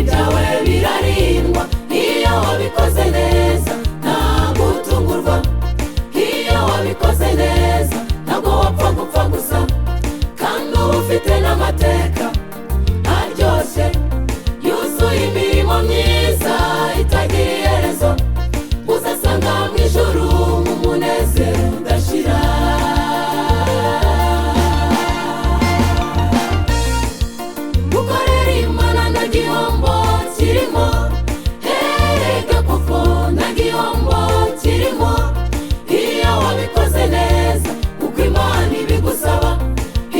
Ibyawe birarindwa iyo wabikoze neza, ntabwo utungurwa. Iyo wabikoze neza, ntabwo wapfa gupfa gusa, kandi uba ufite n'amateka aryoshye, yuzuye imirimo myiza itagira iherezo. Uzasanga mu ijuru mu munezero udashira. Gukorera Imana nta gihombo kirimo, erega koko nta gihombo kirimo. Iyo wabikoze neza uko Imana ibigusaba,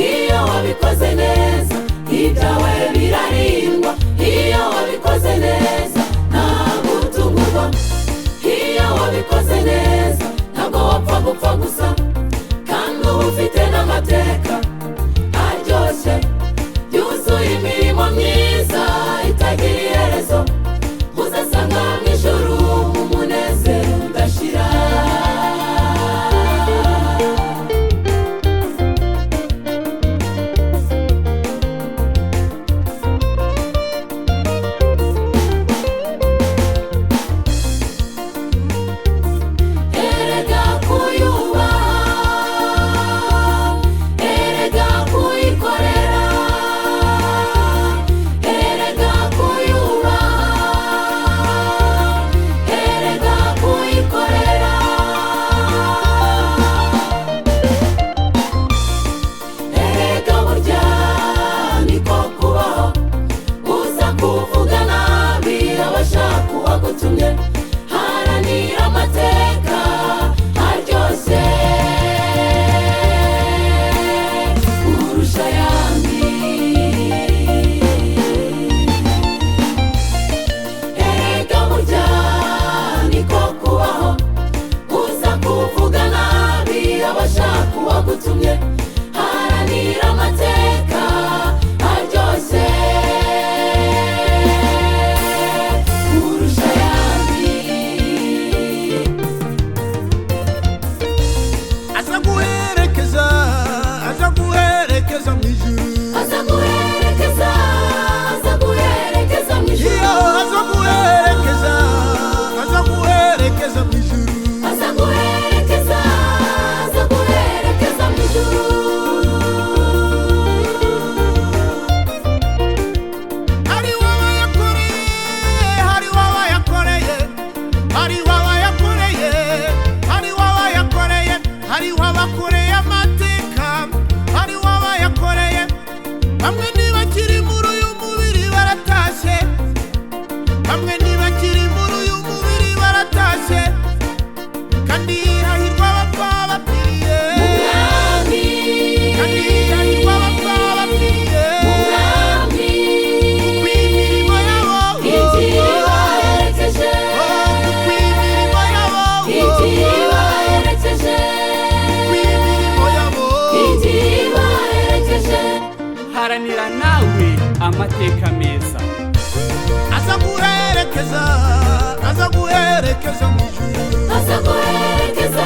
iyo wabikoze neza, ibyawe birarindwa. Iyo wabikoze neza, ntabwo utungurwa. Iyo wabikoze neza, ntabwo wapfa gupfa gusa, kandi uba ufite n'amateka aryoshye, yuzuye imirimo myiza itagira iherezo. Uzasanga mu ijuru mu munezero udashira. Erega kuyubaha, erega kuyikorera, erega kuyubaha, erega kuyikorera, erega burya niko kubaho. Uza kuvuga nabi abashaka uwagutumye. Haranira amateka aryoshye kurusha ayandi. Erega burya niko kubaho. Uza kuvuga nabi abashaka uwagutumye. Haranira amateka aryoshye kurusha ayandi. Aza guherekeza, aza guherekeza mu ijuru. Aza guherekeza, aza guherekeza mu ijuru. Iyo aza guherekeza, aza guherekeza mu ijuru. Aza guherekeza, aza guherekeza mu ijuru. Hari wabayakoreye, hari wabayakoreye, hari wabayakoreye, hari wabayakoreye, hari wabakoreye amateka, hari wabayakoreye. Bamwe ntibakiri muri uyu mubiri baratashye, bamwe ntibakiri muri uyu mubiri baratashye, kandi hahirwa abapfa bapfiriye, Umwami, kandi hahirwa abapfa bapfiriye, Umwami, kuko imirimo yabo, igihe baherekeje, kuko imirimo yabo, igihe baherekeje, kuko imirimo yabo. igihe baherekeje. Haranira nawe amateka meza. Aza guherekeza, aza guherekeza mu ijuru. Aza guherekeza,